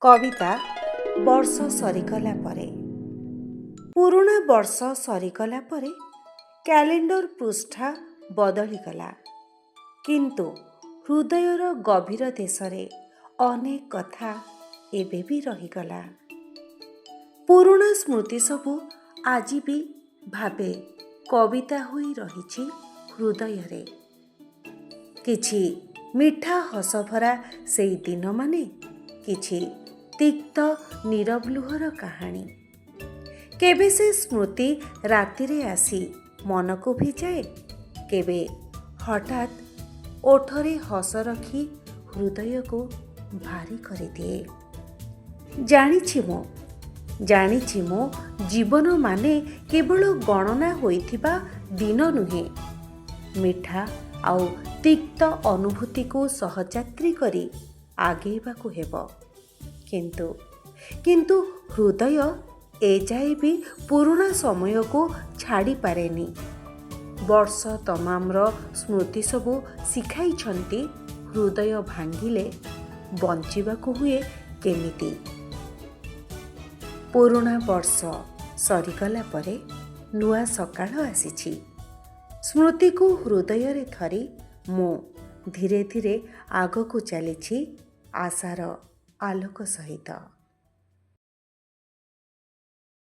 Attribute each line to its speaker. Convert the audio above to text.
Speaker 1: କବିତା ବର୍ଷ ସରିଗଲା ପରେ। ପୁରୁଣା ବର୍ଷ ସରିଗଲା ପରେ କ୍ୟାଲେଣ୍ଡର ପୃଷ୍ଠା ବଦଳିଗଲା, କିନ୍ତୁ ହୃଦୟର ଗଭୀର ଦେଶରେ ଅନେକ କଥା ଏବେ ବି ରହିଗଲା। ପୁରୁଣା ସ୍ମୃତି ସବୁ ଆଜି ବି ଭାବେ କବିତା ହୋଇ ରହିଛି ହୃଦୟରେ। କିଛି ମିଠା ହସଭରା ସେଇ ଦିନମାନେ, କିଛି ତିକ୍ତ ନୀରବ ଲୁହର କାହାଣୀ। କେବେ ସେ ସ୍ମୃତି ରାତିରେ ଆସି ମନକୁ ଭିଜାଏ, କେବେ ହଠାତ୍ ଓଠରେ ହସ ରଖି ହୃଦୟକୁ ଭାରି କରିଦିଏ। ଜାଣିଛି ମୁଁ, ଜାଣିଛି ମୁଁ, ଜୀବନ ମାନେ କେବଳ ଗଣନା ହୋଇଥିବା ଦିନ ନୁହେଁ। ମିଠା ଆଉ ତିକ୍ତ ଅନୁଭୂତିକୁ ସହଯାତ୍ରୀ କରି ଆଗେଇବାକୁ ହେବ। କିନ୍ତୁ ହୃଦୟ ଏଯାଏ ବି ପୁରୁଣା ସମୟକୁ ଛାଡ଼ିପାରେନି। ବର୍ଷ ତମାମର ସ୍ମୃତି ସବୁ ଶିଖାଇଛନ୍ତି ହୃଦୟ ଭାଙ୍ଗିଲେ ବଞ୍ଚିବାକୁ ହୁଏ କେମିତି। ପୁରୁଣା ବର୍ଷ ସରିଗଲା ପରେ ନୂଆ ସକାଳ ଆସିଛି। ସ୍ମୃତିକୁ ହୃଦୟରେ ଧରି ମୁଁ ଧୀରେ ଧୀରେ ଆଗକୁ ଚାଲିଛି ଆଶାର ଆଲୋକ ସହିତ।